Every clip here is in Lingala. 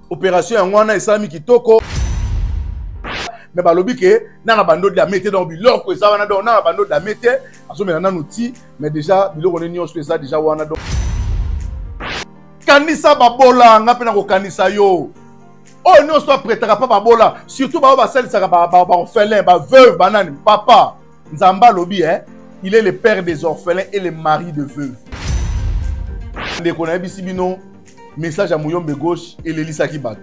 Opération yango wana esalami kitoko. Mais balobi ke nana bando dame te, donc biloko eza wana, donc nana bando dame te, azomela nanu ti, mais déjà biloko ne nyonso eza déjà wana. Donc kanisa babola, nga mpe nakokanisa yo. Oyo nyonso apretaka mpa babola, surtout baoyo basalisaka baorphelin, baveuve, banani. Papa Nzambe alobi, eh, il est le père des orphelins et le mari de veuve. Ndeko, nayebisi bino, message ya Muyombe Gauche elelisaki bato.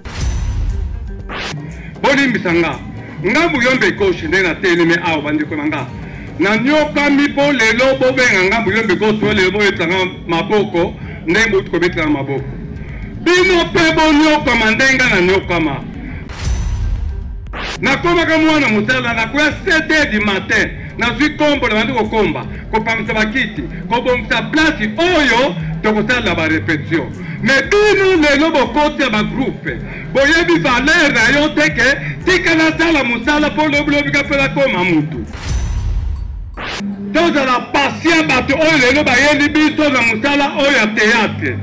Bolimbisa nga, nga Muyombe Gauche, nde natelemi awa. Bandeko na nga, nanyokami mpo lelo bobenga nga Muyombe Gauche, mpo lelo bobetela nga maboko ndenge bouti kobetela maboko. Bino mpe bonyokama ndenge nga nanyokama. Nakomaka mwana mosala, nakoya 7 heures du matin, nazwi kombo, nabandi kokomba, kopangisa bakiti, kobongisa place oyo tokosalela barépétition. Mais bino lelo bokoti ya bagroupe, boyebi valeur na yo te ke tika nasala mosala mpo lobilobika mpe nakoma mutu. Tozala patient. Bato oyo lelo bayeli biso na mosala oyo ya théâtre,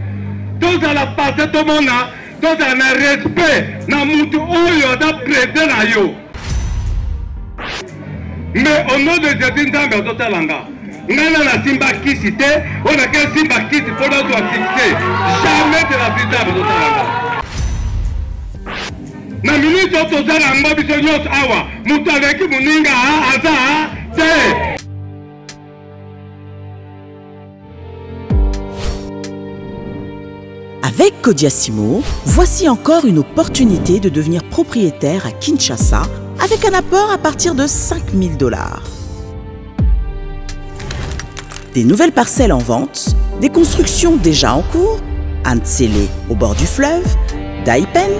tozala patient, tomona, tozala na respect na mutu oyo aza président na yo. Mais au nom de Jésus, Nzambe azotala nga, ngai na nasimba kisi te. Oyo nake simba kisi mpo nazwa succès, jamais de la vie. Nzambe azotala nga. Na minute oyo toza na yango, biso nyonso awa, moto aleki moninga aza te. Avec Kodiasimo, voici encore une opportunité de devenir propriétaire à Kinshasa avec un apport à partir de 5000 $. Des nouvelles parcelles en vente, des constructions déjà en cours, à N'Sele au bord du fleuve, Daïpen,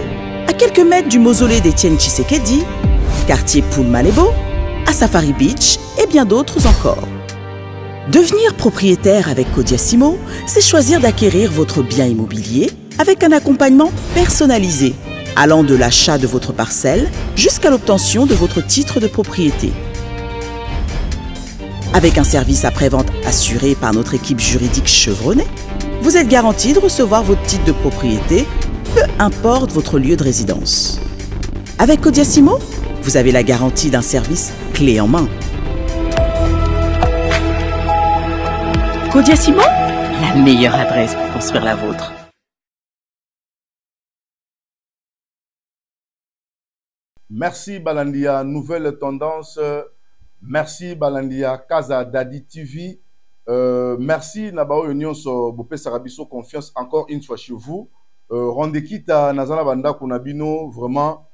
à quelques mètres du mausolée d'Étienne Tshisekedi, quartier Poul Malebo, à Safari Beach et bien d'autres encore. Devenir propriétaire avec Kodiasimo, c'est choisir d'acquérir votre bien immobilier avec un accompagnement personnalisé, allant de l'achat de votre parcelle jusqu'à l'obtention de votre titre de propriété. Avec un service après-vente assuré par notre équipe juridique chevronnée, vous êtes garanti de recevoir votre titre de propriété, peu importe votre lieu de résidence. Avec Kodiasimo, vous avez la garantie d'un service clé en main. Kodiasimo, la meilleure adresse pour construire la vôtre. Merci Balandia, Nouvelle Tendance. Merci Balandia, Kaza Dadi TV. Merci na baoyo nyonso bopesaka biso confiance encore une fois chez vous. Rondekita naza na bandako na bino vraiment,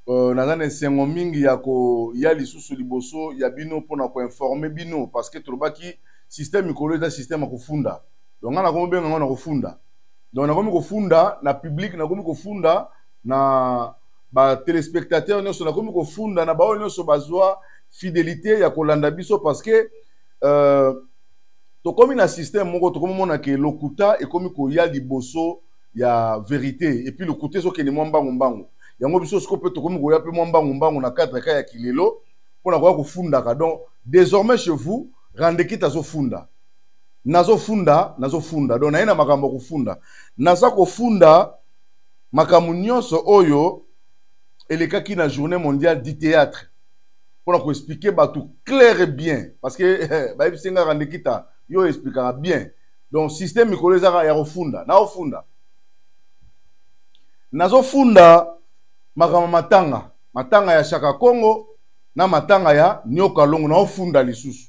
naza na esengo mingi ya koya lisusu liboso ya bino mpona koinformer bino, parce que tolobaki système mikolo eza système ya kofunda. Donc nga nakomi obenga ngo na kofunda. Donc nakomi kofunda na public, nakomi kofunda na batéléspectateur nyonso, nakomi kofunda na baoyo nyonso bazwa fidélité ya kolanda biso, parce que tokomi na système moko, tokomi mona ke lokuta ekomi koya liboso ya vérité, et puis lokuta ezokende mwa mbangu mbangu. Yango biso siko mpe tokomi koya mpe mwa mbangu mbangu na cadre ka ya kilelo mpona koya kofundaka. Donc désormais chez vous, Randekit azofunda, nazofunda, nazofunda. Donc naye na makambo ya kofunda, naza kofunda makambo nyonso oyo elekaki na Journée mondiale du théâtre, mpona koexpliquer bato clair et bien, parce que bayebisi nga, Randekita, yo expliquaka bien. Donc système mikolo ezaka ya kofunda, naofunda, nazofunda makambo matanga, matanga ya Shaka Congo na matanga ya Nyoka Longo. Naofunda lisusu,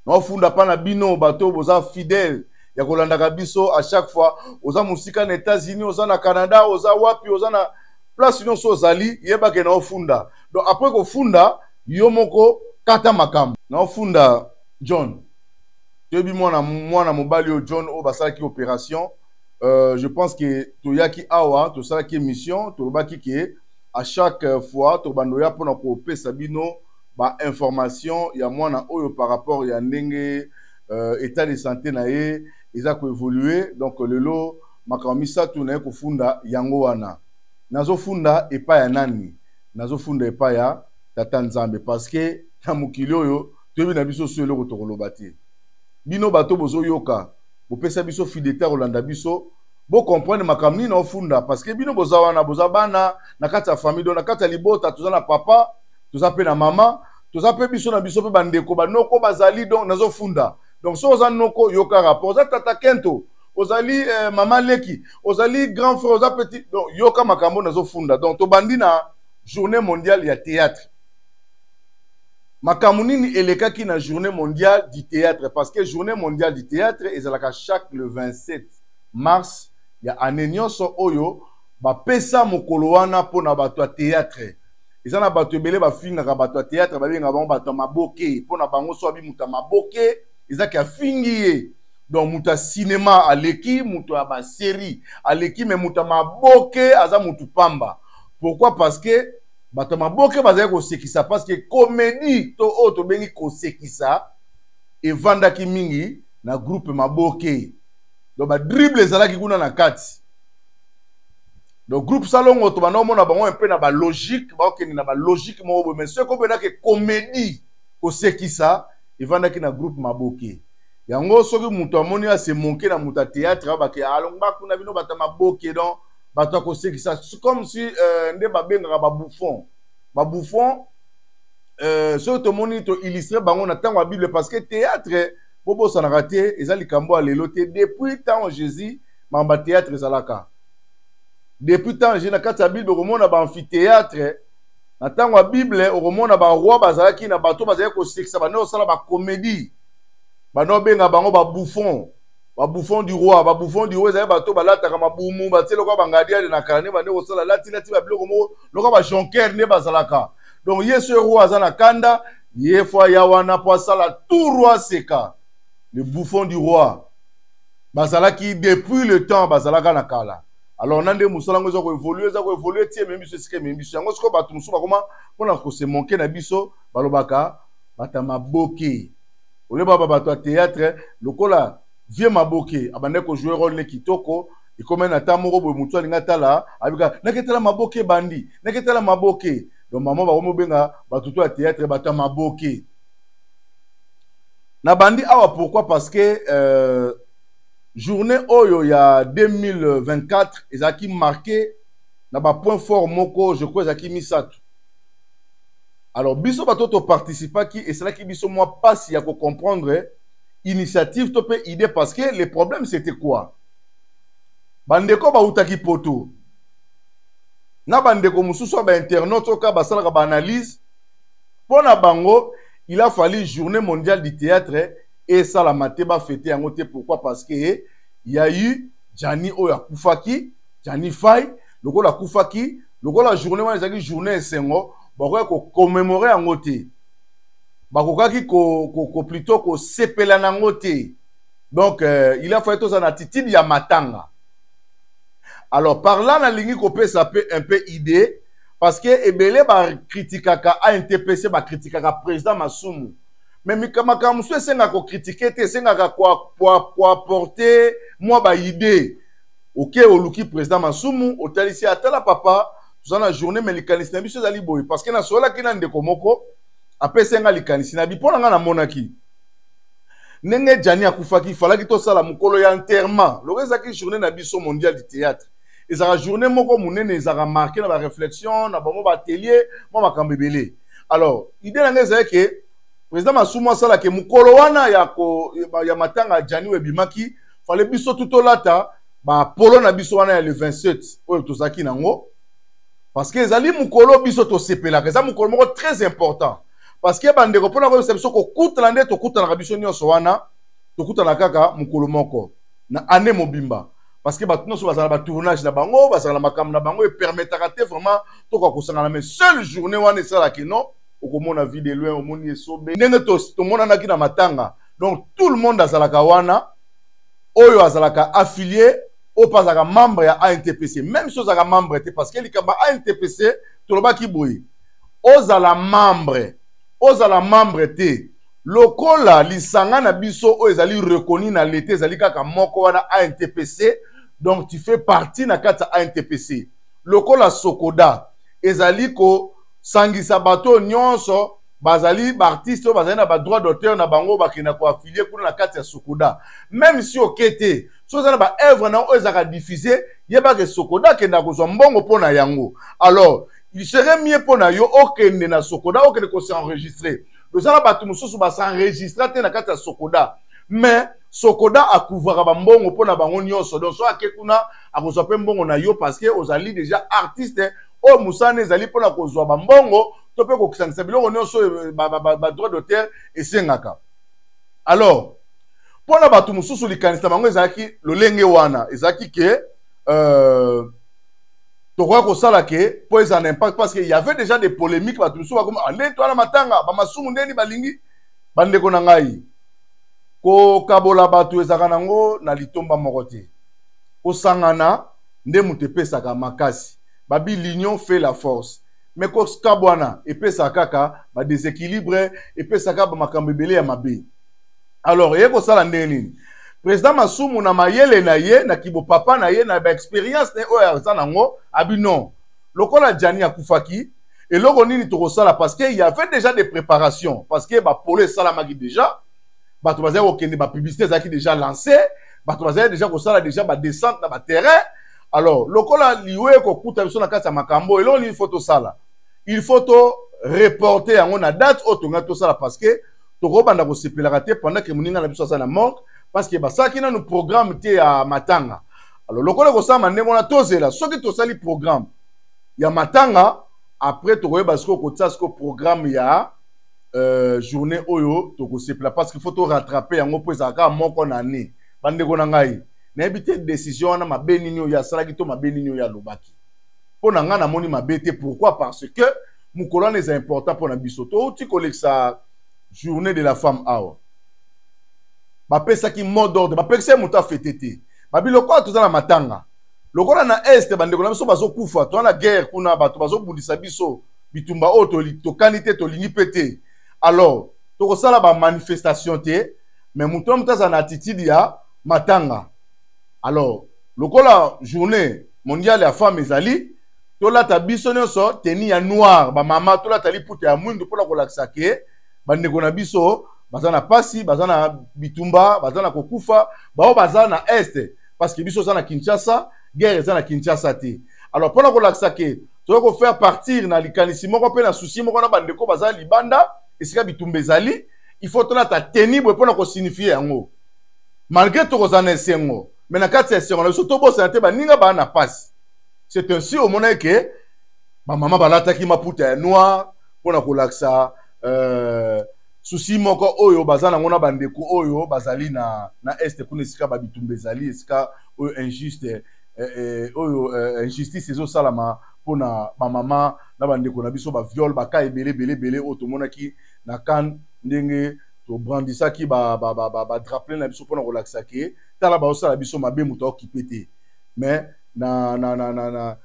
naofunda mpa na bino bato boza fidèle ya kolandaka biso à chaque fois. Oza mosika na États-Unis, oza na Canada, oza wapi, oza na place nyonso ozali, yebake naofunda. Donc après kofunda, yo moko kata makambo. Naofunda John, toyebi mwana, mwana mobali oyo John oyo basalaki opération. Je pense que toyaki awa, tosalaki émission, tolobaki ke à chaque fois tobanda oya mpona kopesa bino bainformation ya mwana oyo par rapport ya ndenge état de santé na ye eza koévoluer. Donc lelo makambo misato naye kofunda yango wana. Nazofunda epai ya nani? Nazofunda epai ya Tata Nzambe, parce que na mokili oyo toyebi na biso so eloko tokoloba te. Bino bato bozoyoka, bopesa biso fidélité kolanda biso. Bocomprendre makambo nini naofunda, parce que bino boza wana, boza bana na kati ya famille. Donc na kati ya libota, toza na papa, toza mpe na mama, toza mpe biso na biso mpe bandeko, banoko bazali. Donc nazofunda. Donc soki oza noko, yoka rapport. Oza tata kento, ozali mama leki, ozali grand frère, oza petit, donc yoka makambo nazofunda. Donc tobandi na Journée mondiale ya théâtre. Makambo nini elekaki na Journée mondiale du théâtre? Parce que Journée mondiale du théâtre ezalaka chaque le 27 mars ya année nyonso. Oyo bapesa mokolo wana mpona bato ya théâtre. Eza na bato ebele bafingaka bato ya théâtre, babengaka bango bato ya maboke. Mpona bango, so abi moto ya maboke, ezaki afingi ye. Donc moto ya cinéma aleki, moto ya basérie aleki, mais moto ya maboke aza motu pamba. Pourquoi? Parce que bato ya maboke bazali kosekisa, parce que comédie to oyo tobengi kosekisa evandaki mingi na groupe maboke. Donc badribble ezalaki kuna na kati. Donc groupe Salongo, tobanda omona bango mpe na balogique, baokende na balogique moko boye. Mais soki obendaki comédie, kosekisa, evandaki na groupe maboke. Yango soki moto amoni ase moke na moto ya théâtre, abake alongba kuna, bino bato ya maboke. Donc bato ya kosekisa, comme si nde babengaka babouffon, babouffon. Soki tomoni, toillustre bango na ntango ya Bible, parce que théâtre, bobosanaka te, eza likambo ya lelo te. Depuis ntango Jésus, makambo ya théâtre ezalaka depuis ntango Jésus. Na kati ya Bible, okomona baamphithéâtre. Na ntango ya Bible, okomona baroi bazalaki na bato bazalaki kosekisa, bande kosala bacomédie, bande obenga bango babouffon, babouffon du roi. Babouffon du roi ezali bato balataka mabumu, batie lokola bangadiade na kala, nde bande kosala latilati babiloko moko lokola bajonker nde bazalaka. Donc ye so roi aza na kanda, ye fo aya wana mpo asala tout roi seka. Le bouffon du roi bazalaki depuis le temps, bazalaka na kala. Alors na nde mosala yango eza koévolue, eza koévolue ti ememi biso esika ememi biso. Yango sikoyo bato mosusu bakoma mpona kose moquer na biso, balobaka bato ya maboke olebaka bato ya théâtre. Lokola vieux maboke abandaki kojouer rôle ne kitoko, ekomai na ta moko boye, motu alingi atala, abika naketala maboke, ebandi naketala maboke. Donc mama bakomi obenga bato to ya théâtre bato ya maboke. Na bandi awa pourquoi? Parce que journée oyo ya 2024 ezalaki marqué na bapoint fort moko, je crois ezalaki misato. Alors biso bato toparticipaki, esalaki biso mwa mpasi ya kocomprendre initiative to mpe idée, parce que le problème, c'était quoi? Bandeko bautaki Poto na bandeko mosusu ya bainternaute oyo kaka basalaka baanalyse, mpo na bango, il a fallu Journée mondiale du théâtre esalama te, bafêter yango te. Pourquoi? Parce que ya eu Jani oyo akufaki, Jani Fai. Lokola akufaki, lokola journée wana ezalaki journée esengo, bakoki kocommémorer yango te, bakokaki ko plutôt kosepela nango te. Donc il a fallu tozala na attitude ya matanga. Alors par là, nalingi kopesa mpe un peu idée, parce que ebele bakritikaka ANTPC, bakritikaka président Masumu, mais makambo mosusu esengaka kocritiquer te, esengaka koapporter mwa baidée. Oke, oluki président Masumu, otalisi, atala papa, toza na journée, mais likanisi na biso ezali boye. Parce que nasololaki na ndeko moko, apesi nga likanisi na bi. Mpo na nga, namonaki ndenge Jani akufaki, falaki tosala mokolo ya enterrement. Loko ezalaki journée na biso mondial du théâtre, ezalaka journée moko monene, ezalaka marqué na baréflexion na bango, baatelier, mwa makambo ebele. Alors idée na ngai ezalaki ke président Masumu asalaki mokolo wana ya matanga ya Jani oyo ebimaki, fallait biso tu tolata bapolo na biso wana ya le 27 oyo tozalaki nango, parce que ezali mokolo biso tosepelaka, eza mokolo moko très important. Parce que bandeko, mpona koyebisa biso, kokutana nde tokutanaka biso nyonso wana, tokutana kaka mokolo moko na année mobimba, parce que bato nyonso bazala batournage na bango, bazala na makambo na bango, epermettaka te vraiment tokoka kosangana. Mais seule journée wana esalaki non, okomona Vie de Loin, omoni Esobe, ndenge tomonanaki na matanga. Donc tout le monde azalaka wana, oyo azalaka affilié, oyo mpe azalaka membre ya ANTPC, même si ozalaka membre te, parce que likambo ya ANTPC, tolobaki boye: ozala membre, ozala membre te, lokola lisanga na biso oyo ezali reconnu na leta ezali kaka moko wana, ANTPC. Donc tu fais partie na kati ya ANTPC. Lokola Sokoda ezali kosangisa bato nyonso bazali baartiste oyo bazali na badroit d'auteur na bango, bakenda koaffilier kuna na kati ya Sokoda. Même si oke te, Soki oza na baœuvre na yo oyo ezalaka diffuse, yebaka Sokoda akendaka kozwa mbongo mpo na yango. Alors il serait mieux mpo na yo okende na Sokoda, okende kos'enregistrer. Toza na bato mosusu bas'enregistra te na kati ya Sokoda, mais Sokoda akouvraka bambongo mpo na bango nyonso. Donc so ake kuna, akozwa mpe mbongo na yo, parce que ozali déjà artiste oyo mosala ezali mpona kozwa bambongo to mpe kokisangisa biloko nyonso oyo badroit d'auteur esengaka. Alors mpona bato mosusu, likanisi na bango ezalaki lolenge wana, ezalaki ke tokoka kosala ke mpo ezala na impact, parce que y avait déjà des polémiques. Bato mosusu bakoma ndeni towana matanga bamasumu ndeni balingi. Bandeko na ngai, kokabola bato ezalaka nango na litomba moko te. Kosangana nde moto epesaka makasi. Babi l'union fait la force, mais kokabwana epesaka kaka badéséquilibre, epesaka bamakambo ebele ya mabe. Alors eye kosala ndenge nini? Président Masumu, na mayele na ye, na kibopapa na ye, na baexpérience na ye oyo aza nango, abi non, lokola Jani akufaki, eloko nini tokosala? Parce que y avait déjà des préparations, parce que bapolo esalamaki déjà, bato bazali kokende, bapublicité ezalaki déjà lancé, bato bazali déjà kosala déjà badescente na baterrain. Alors lokola liwe ekokuta biso na kati ya makambo, eloko nini faut tosala? Il faut to reporter yango na date oyo tongai tosala, parce que tokobanda kosepelaka te pendant ke moninga na biso aza na morgue, parce que basalaki nanu programme te ya matanga. Alors lokola ekosalama ndenge wana, tozela soki tosali programme ya matanga, après tokoyeba sikoyo kotia sikoyo programme ya journée oyo tokosepela, parce que faut torattraper yango mpo ezalaka kaka moko na année. Bandeko na ngai, nayebi te décision wana mabe nini oyo asalaki to mabe nini oyo alobaki. Mpo na ngai, namoni mabe te. Pourquoi? Parce que mokolo wana eza important mpo na biso. Touti kolekisa Journée de la femme awa, bapesaki mot d'ordre, bapekisaki moto afêter te. Babi lokola toza na matanga, lokola na Est bandeko na biso bazokufa, toza na guerre kuna, bato bazobundisa biso, bitumba oyo tokani te, tolingi mpe te, alors tokosala bamanifestation te, mais moto na moto azala na attitude ya matanga. Alors lokola Journée mondiale ya femme ezali, tolata biso nyonso tenue ya noir, bamama tolata liputa ya mwindu mpona kolakisa ke bandeko na biso baza na pasi, baza na bitumba, baza na kokufa, bao baza na Est, parce que biso oza na Kinshasa, guerre eza na Kinshasa te. Alors mpona kolakisa ke toza kofaire partir na likanisi moko mpe na souci moko na bandeko baza libanda esika bitumba ezali, il faut tolata tenue boye mpona kosignifier yango. Malgré tokozala na esengo, mais na kati ya esengo na biso, tobosana te baninga baa na pasi. C'est ainsi omonaki ke bamama balataki maputa ya noir mpona kolakisa souci moko oyo baza nango na bandeko oyo bazali na Est kuna, esika babitumba ezali, esika oyo injuste oyo injustice ezosalama mpona bamama na bandeko na biso, baviol, baka ebele ebele ebele oyo tomonaki na kan, ndenge tobrandisaki badrapeau na biso mpona kolakisa ke tala, baosala biso mabe, moto aokipe te. Mais na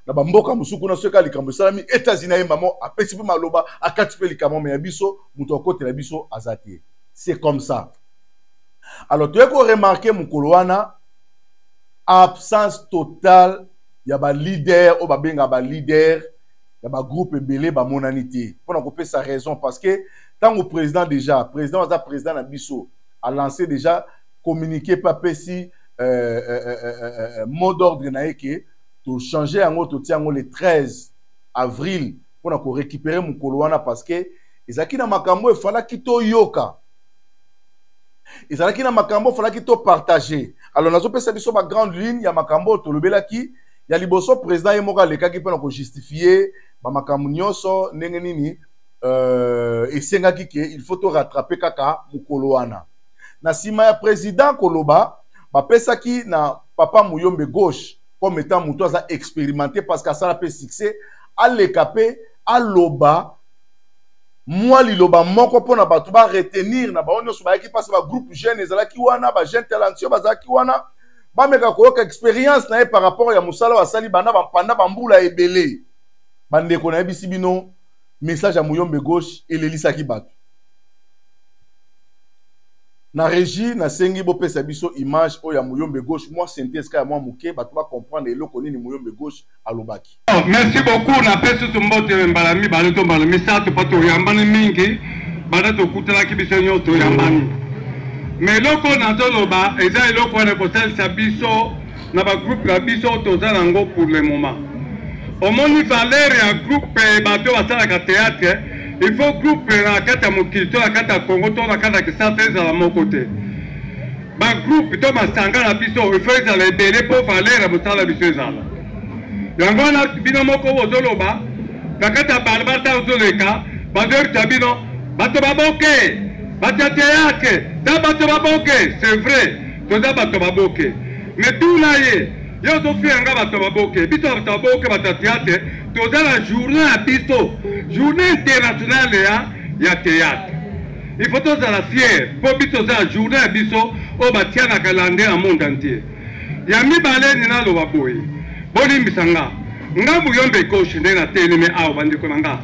bamboka mosusu kuna, soki likambo esalami, États-Unis ayemba mo, apesi mpe maloba, akati mpe likambo, mais ya biso moto akotela biso aza te. C'est comme ça. Alors toye koremarquer mokolo wana absence totale ya baleader oyo babengaka baleader ya bagroupe ebele, bamonani te. Mpona kopesa raison, parce que ntango président, déjà président aza président na biso, alancé déjà communiqué mpe apesi mot d'ordre na ye ke tochange yango, totia yango le 13 avril mpona korécupérer mokolo wana, parce que ezalaki na makambo efalaki toyoka, ezalaki na makambo efalaki topartage. Alors nazopesa biso bagrande ligne ya makambo oyo tolobelaki. Ya liboso, président ye moko alekaki mpona kojustifie bamakambo nyonso ndenge nini esengaki ke il faut torattraper kaka mokolo wana. Na nsima ya président koloba, bapesaki na papa Muyombe Gauche comme étant moto aza expérimenté, parce que asala mpe succès, aleka mpe aloba mwa liloba moko mpona bato baretenir na bango nyonso bayaki, mpasi bagroupe jeune ezalaki wana, bajeune talentueux bazalaki wana, bameka koyoka expérience na ye par rapport ya mosala oyo asali banda bampanda bambula ebele. Bandeko, nayebisi bino, message ya Muyombe Gauche elelisaki bato. Na régie, nasengi bopesa biso image oyo ya Muyombe Gauche, mwa synthèse kaka ya mwa moke, bato bacomprendre eloko nini Muyombe Gauche alobaki. Oh, merci beaucoup. Napesi susu mbote mbala mibale to mbala misato, mpo toyambani mingi. Banda tokutanaki, biso nyonso toyambani. Mais eloko oyo nazoloba eza eloko wana ekosalisa biso na bagroupe na biso toza nango pour le moment. Omoni valeur ya groupe bato basalaka théâtre, il faut groupe na kati ya mokili to na kati ya Congo to na kati ya Kinshasa ezala moko te. Bagroupe to masanga na biso il faut ezala ebele mpo valeur ya mosala na biso ezala. Yango wana bino moko bozoloba na kati ya balabala ntango ozoleka bazoyebisa bino bato baboke, bato ya théâtre ta bato baboke. C'est vrai, toza bato baboke, mais tuna ye yo ozofinga nga bato baboke. Biso bato baboke, bato ya théâtre, toza na journée ya biso, journée internationale ya théâtre. Il faut tozala fier mpo biso toza na journée ya biso oyo batia na calendrier na monde entier. Ya mibale, nini naloba boye, bolimbisa nga, nga Muyombe Gauche nde natelemi awa. Bandeko na nga,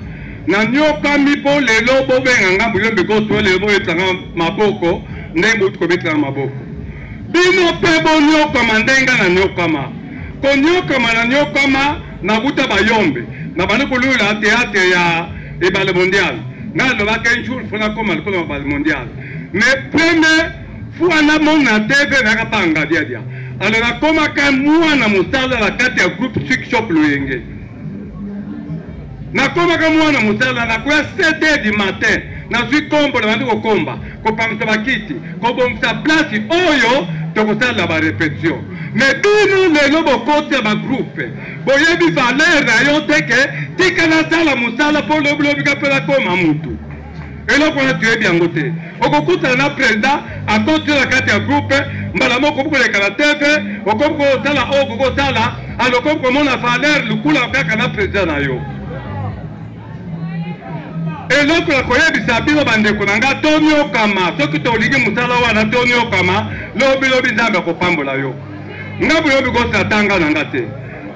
nanyokami mpo lelo bobenga nga Muyombe Gauche, to lelo bobetela nga maboko ndenge bouti kobetela maboko. Bino mpe bonyokama ndenge nga nanyokama. Konyokama nanyokama, nabuta Bayombe, nabandi kolula théâtre ya Ebale Mondial. Nga nalobaka un jour fo nakoma lokola Ebale Mondial, mais premier fois namona TV nayaka panga diadia. Alors nakomaka mwana mosala na kati ya groupe Suk Shop Loyenge. Nakomaka mwana mosala, nakoya 7 heures du matin, nazwi kombo, nabandi kokomba, kopangisa bakiti, kobongisa place oyo tokosalela barepetition. Mais bino lelo bokoti ya bagroupe, boyebi valeur na yo te ke tika nasala mosala mpo lobilobi ka mpe nakoma mutu. Eloko wana toyebi yango te. Okokutana na président, akoti yo na kati ya groupe, mbala moko okomi koleka na TV, okomi kosala oyo okoki kosala, alors okomi komona valeur lukula kaka na président na yo. Eloko ya koyebisa bino bandeko na nga, tonyokama. Soki tolingi mosala wana, tonyokama, lobilobi Nzambe akopambola yo. Nga boyobi kosala tanga na nga te,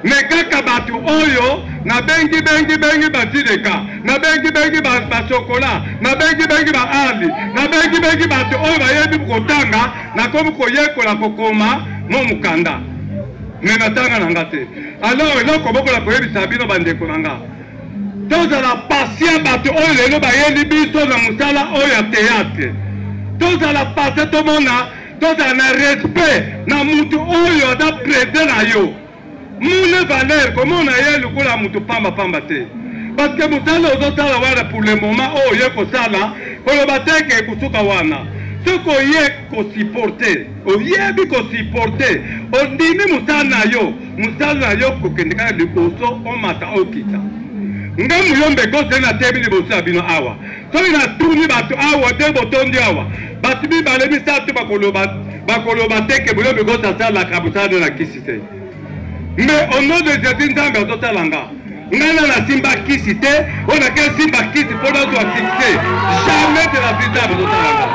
me kaka bato oyo nabengi bengi bengi bazileka, nabengi bengi basokola, nabengi bengi baali, nabengi bengi bato oyo bayebi kotanga. Nakomi koyekola kokoma mo mokanda, me natanga na nga te. Alors eloko bokola koyebisa bino bandeko na nga, tozala patient. Bato oyo lelo bayeli biso na mosala oyo ya théâtre, tozala patient, tomona, tozala na respect na mutu oyo aza président na yo. Mune valeur komona ye lokola mutu pamba pamba te, parce que mosala ozosala wana pour le moment oyo oye kosala, koloba te ke kosuka wana. Soki oye kosupporte, oyebi kosupporte, ondimi mosala na yo, mosala na yo kokende kaka liboso, omata okita. Nga Muyombe Gose natemi liboso ya bino awa, soki natuni bato awa te, botondi awa bato mibale misato bakoloba te ke Muyombe Gose asalaka mosala na kisi te. Mais au nom de Jésus, Nzambe azosala nga, ngai na nasimba kisi te. Oyo nake simba kisi mpo nazwa succès, jamais de la vie. Nzambe azosala nga,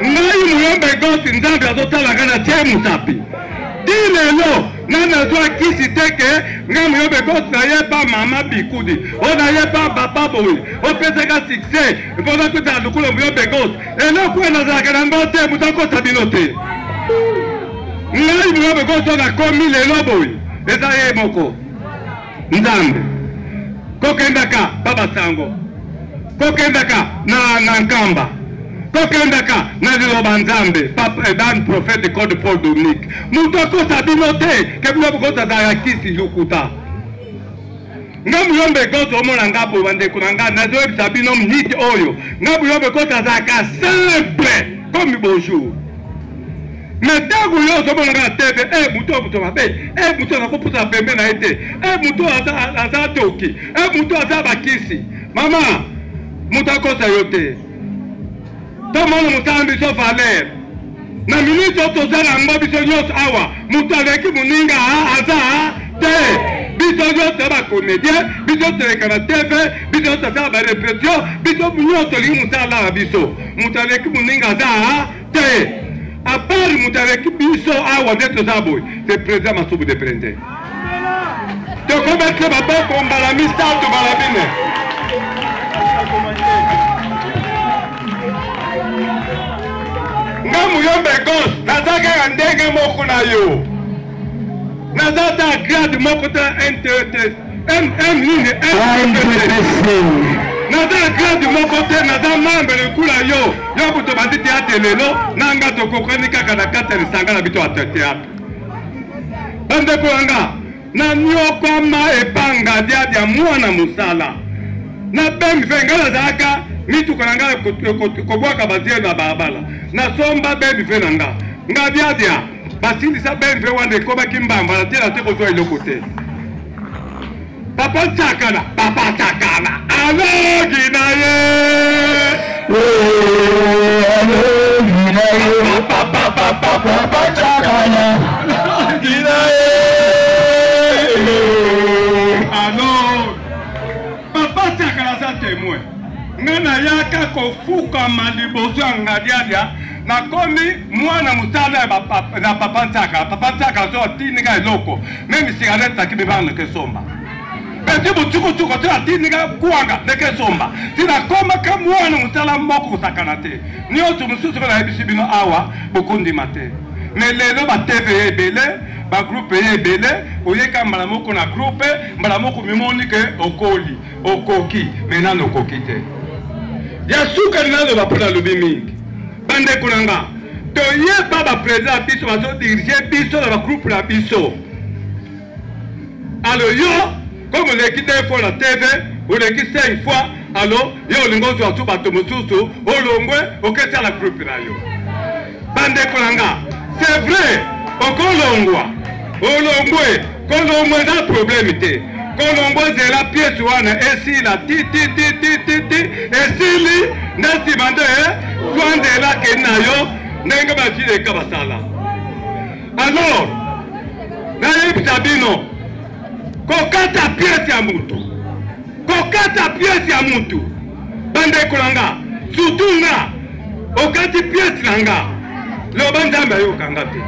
ngai Muyombe Gose, Nzambe azosala nga, na tie mosapi ti lelo nga nazwa kisi te ke nga Muyombe Gose nayeba mama bikudi oyo nayeba baba boye opesaka succès mpo nakutana lokola Muyombe Gose. Eloko oyo nazalaka na ngo te, moto akota bino te. Ngai Muyombe Gose nakomi lelo boye, eza ye moko Nzambe. Kokendaka babasango, kokendaka na Nkamba, kokendaka na liloba Nzambe, papa dan prophète code Paul Dominique, moto akosa bino te ke bino bokota azalaka kisi, lukuta. Nga Muyombe Gose, omona nga boye, bandeko na nga, nazoyebisa bino minute oyo, nga Muyombe Gose azalaka simple comme bonjour. Mais ntango yo ozomona nga na TV, e moto oyo moto mabe, e moto aza kopusana pembe na ye te, e moto aza toki, e moto aza bakisi, mama, moto akosa yo te. Tomona mosala biso valeur na minute oyo toza na yango. Biso nyonso awa, moto aleki moninga aza te. Biso nyonso ya bacomédien, biso toleka na TV, biso nyonso tosala barépétition, biso nyonso tolingi mosala na biso. Moto aleki moninga aza te, à part moto aleki biso awa nde toza boye, c'est président Masubu de Prende. Tokobetela maboko mbala misato, mbala bine. Nga Muyombe Gose naza kaka ndenge moko na yo, naza ta grade moko te, ntt m m nini. Naza grade moko te, naza membre lokola yo. Yo moto obandi théâtre lelo, na nga tokokani kaka na kati ya lisanga na biso ya théâtre. Bandeko na nga, nanyokwama epanga diadia mwana mosala na BMW. Ngai nazalaka mituka na ngai kobwaka bazielo na balabala, nasomba BMW na nga. Nga diadia basilisa BMW wana, ekomaki mbamba na tela te, kozwa eloko te. Papa Tsakala, papa Tsakala alogi na ye, alogi na ye, papa, papa, papa Tsakala alogi na ye. Alors papa Tsakala aza témoin. Nga nayaka kofukama liboso ya Ngadiadia, nakomi mwana mosala ya na papa Ntsaka. Papa Ntsaka so atindika eloko, même cigarette nakimi bana kesomba, peti botukutuku te, atindika kwanga ndeke somba ti nakomaka mwana mosala moko kosakana te. Nyonso mosusu ko nayebisi bino awa, bokondima te. Mais lelo baTV ye ebele, bagroupe ye ebele, oyeka mbala moko na groupe, mbala moko mimoni ke okoli, okoki. Mais nano okoki te. Ya suka naloba, mpo nalobi mingi, bandeko na nga, toyeba baprésident na biso bazodirige biso na bagroupe na biso. Alors yo, comme oleki deux fois na TV, oleki cinq fois, alors yo olingi ozwa su bato mosusu, olongwe, okesala groupe na yo. Bandeko na nga, c'est vrai, okolongwa, olongwe, kolongwa eza problème te. Kolongwa, ezela pièce wana esila ti ti ti ti ti ti esili, nde nsima nde zwa nzela, kende na yo ndenge basileka basala. Alors nayebisa bino, kokata pièce ya mutu, kokata pièce ya mutu, bandeko na nga, surtout nga, okati pièce na nga, loba Nzambe ayokanga te.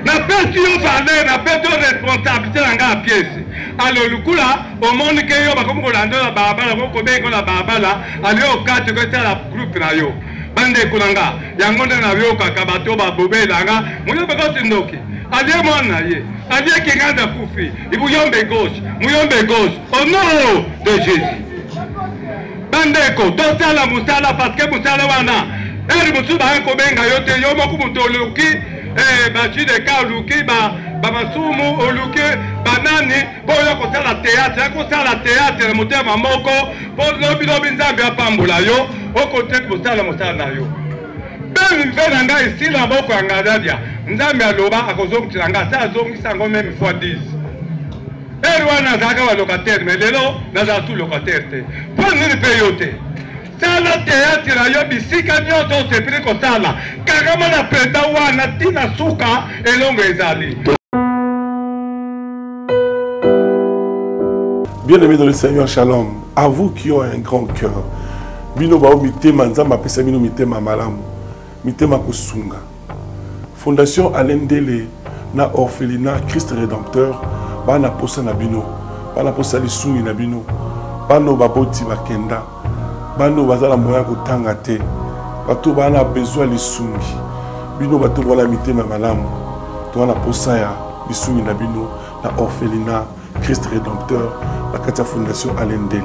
Napesi yo valeur, napesi yo responsabilité na nga ya pièce. Alors lukula omoni ke yo bakomi kolanda na balabala, kokobenga na balabala, ale okati kosala groupe na yo. Bandeko na nga, yango nde nayokaka bato babobelanga muyombe gauche, ndoki alie mwana na ye, alieki nganda, akufi. Muyombe gauche, muyombe gauche, au nom de Jésus. Bandeko, tosala mosala, parce que mosala wana, heure mosusu baya kobenga yo te, yo moko moto oluki bajideka, oluki bamasumu, oluki banani mpo oyo kosala théâtre, ya kosala théâtre na motema moko, mpo lobilobi Nzambe apambola yo, okote kosala mosala na yo. Mpe na ngai esila maboko ya Ngadadia, Nzambe aloba akozongisela ngai, asa azongisa yango même fois 10. Heure wana nazalaka ba locataire, mais lelo nazala su locataire te. Mpo nini mpe yo te? Sala théâtre na yo bisika nyonso osepeli kosala, kangama na président wana ntina suka, elongo ezali. Bien-aimés dans le Seigneur, shalom. À vous qui ont un grand cœur. Bino bao mitema Nzambe apesa bino mitema malamu. Mitema kosunga. Fondation Alain Ndele na orphelinat Christ Rédempteur bana posa na bino. Bana posa lisungi na bino. Bano baboti bakenda. Bano bazala moyen kotanga te. Bato bana besoin lisungi. Bino bato wana mitema malamu. To wana posa ya lisungi na bino na orphelinat Christ Rédempteur na kati ya Fondation Alain Ndele.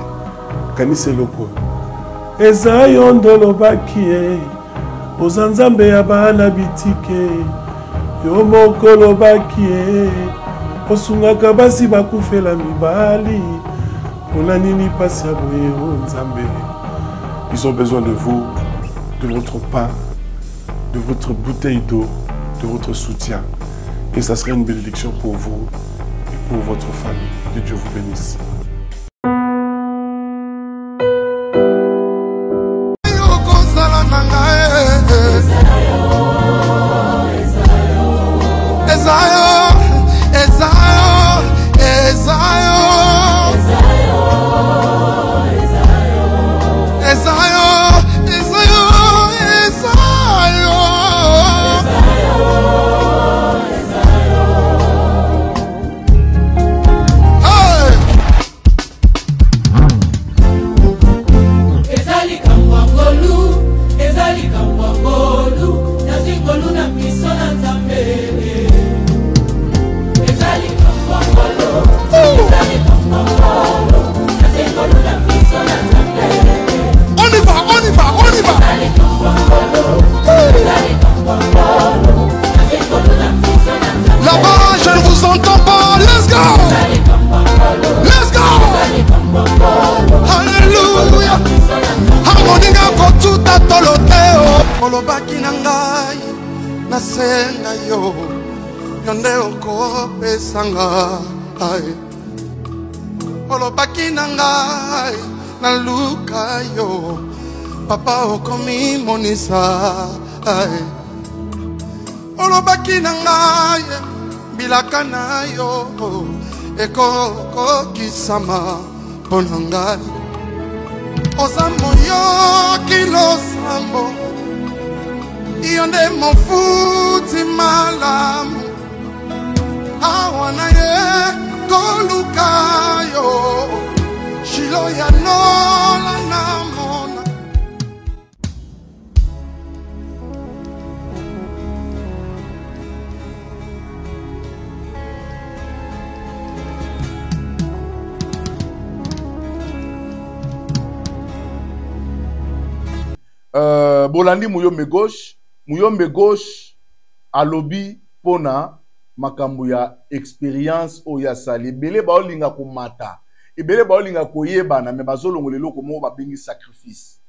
Kanisa eloko oyo eza yo nde olobaki ye, oza Nzambe ya bana bitike. Yo moko olobaki ye, osungaka basi bakufela mibali. Mpona nini mpasi ya boye, o Nzambe? Ils ont besoin de vous, de votre pain, de votre bouteille d'eau, de votre soutien, et ça serait une bénédiction pour vous et pour votre famille. Que Dieu vous bénisse. Okozala na ngai, eza yo, eza yo, eza yo, eza yo, eza yo, eza yo. Hey! Nakosenga yo, yo nde okopesa ngai. Olobaki na ngai naluka yo, papa okomimonisa. Olobaki na ngai bilaka na yo ekokokisama mpo na ngai. Oza moyoki losambo, yo nde mofuti malamu. Awa na ye koluka yo, shilo ya lola na mona. Bolandi Muyombe Gauche. Muyombe Gauche alobi pona makambo ya experience oyo asali. Ebele baolinga komata, ebele baolinga koyebana, mais bazolongola eloko moko babengi sacrifice.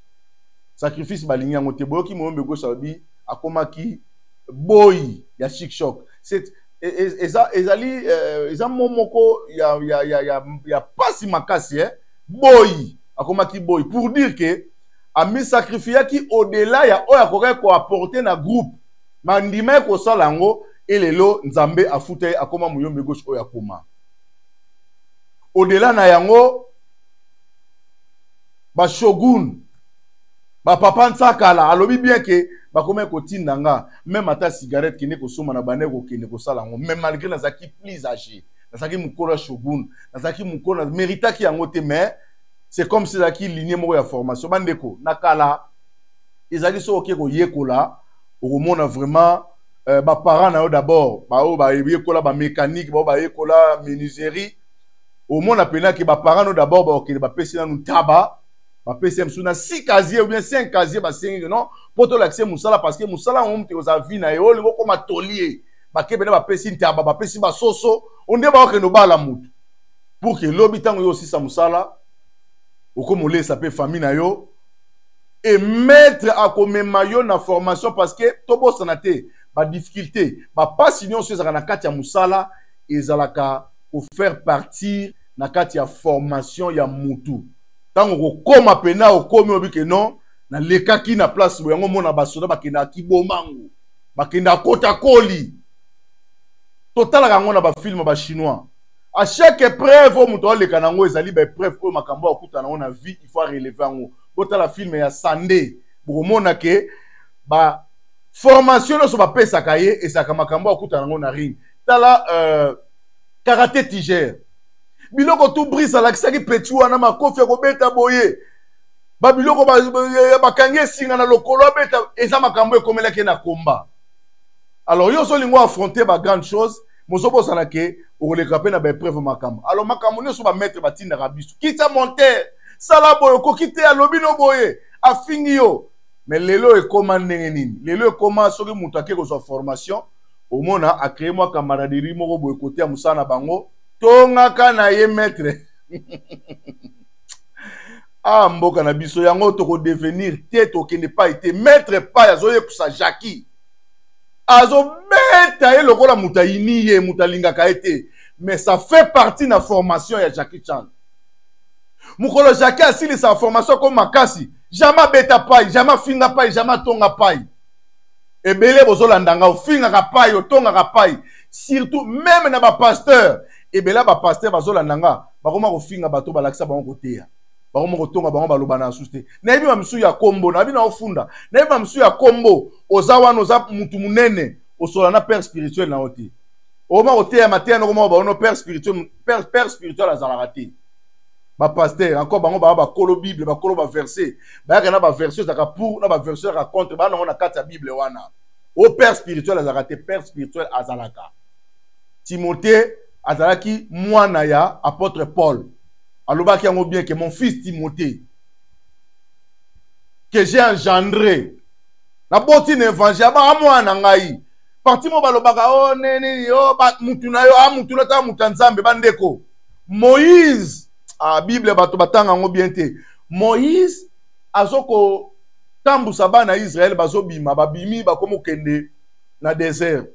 Sacrifice balingi yango te. Boyoki Muyombe Gauche alobi akomaki boy ya Chic Choc. C'est eza ezali eza mot moko ya ya ya ya, ya pasi makasi hein. Boy akomaki boy pour dire que ami sacrifiaki au-delà ya oyo akokaki ko apporter na groupe. Mandima ekosala yango elelo Nzambe afuta ye akoma Muyombe Gauche oyo akoma. Au-delà na yango ba shogun ba papa Nsakala alobi bien que bakomaki kotinda nga même ata cigarette kende kosomba na bande kokende kosala yango, mais malgré nazalaki plus âgé, nazalaki mokolo ya shogun, nazalaki mokolo na méritaki yango te, mais c'est comme si ezalaki lignée moko ya formation. Bandeko na kala ezalaki soki oke koyekola okomona vraiment ba parents na yo d'abord ba oyo bayekola ba mécanique, ba oyo bayekola menuiserie, omona pena ke ba parents no d'abord bakokende bapesi nanu taba, bapesi ye mosusu na 6 casier ou bien 5 casier, basengi ke non po tolakise mosala parce que mosala yango moto ekozala vie na ye, oyo olingi okoma taulier, bake pena bapesi ntaba, bapesi basoso, onde bakokende obala motu pour que lobi ntango yo osisa mosala okoma olesa pe famille na yo et maître akomema yo na formation parce que tobosana te ba difficulté, ba pasi nyonso ezalaka na kati ya mosala, ezalaka ko faire partir na kati ya formation ya mutu. Ntango okokoma pena okomi oyebi ke non nalekaki na place boye, yango omona basoda bakendaka kibomango, bakendaka kota koli. Totalaka yango na ba film ba chinois. À chaque épreuve oyo moto aleka na yango ezali ba épreuve oyo makambo akutana yango na vie, il faut relever yango. Botala film ya Sandé, bokomona ke ba formation nyonso bapesaka ye ezalaka makambo akutana yango na ring. Tala Karate Tiger, biloko tout Brice alakisaki petit wana makofi ya kobeta boye, ba biloko bakangi esinga na lokolo abeta, eza makambo ekomelaki ye na combat. Alors yo ozolingo affronter ba grande chose, mozobosana ke okoleka pe na ba épreuve makambo. Alors makambo nyonso ba maître batindaka biso, kita monter, sala boye, okoki te, alobi no boye, afingi yo. Mais lelo ekoma ndenge nini? Lelo ekoma soki moto ake kozwa formation, omona a créer mwa camaraderie moko boye kote ya mosala na bango, tongaka na ye maître. Ah, mboka na biso yango tokodevenir te, tokende pai te. Maître pai azoyekusa Jackie, azobeta ye lokola moto ayini ye, moto alingaka ye te, mais ça fait partie na formation ya Jackie Chan. Mokolo Jackie asilisa formation ko makasi, jamais abeta pai, jamais afinga pai, jamais atonga pai. Ebele bozolanda nga, ofingaka pai, otongaka pai, surtout même na ba pasteur. Ebele ba pasteur bazolanda nga, bakoma kofinga bato balakisa bango koteya, bakoma kotonga bango baloba na susu te. Nayebi ba misusu ya kombo, nayebi na ofunda, nayebi ba misusu ya kombo, oza wana oza mutu munene, osola na père spirituel na yo te. Okoma koteya mateya noko moko baono père spirituel, père spirituel azalaka te. Ba pasteur encore bango ba bakolo Bible, bakolo ba verset, bayaka na ba verset ezalaka pour na ba verset ezalaka contre, ba nango na kati ya Bible wana. O père spirituel azalaka te, père spirituel azalaka. Timothée azalaki mwana ya apôtre Paul. Alobaki yango bien que mon fils Timothée que j'ai engendré na boti na évangile ba mwana ngai. Parti mo balobaka oh nene oh ba mutu na yo ah mutu na ta mutu ya Nzambe bandeko. Moïse, ah, Bible bato batanga yango bien te. Moïse azoko tambusa bana Israël bazobima, babimi bakomo kende na désert.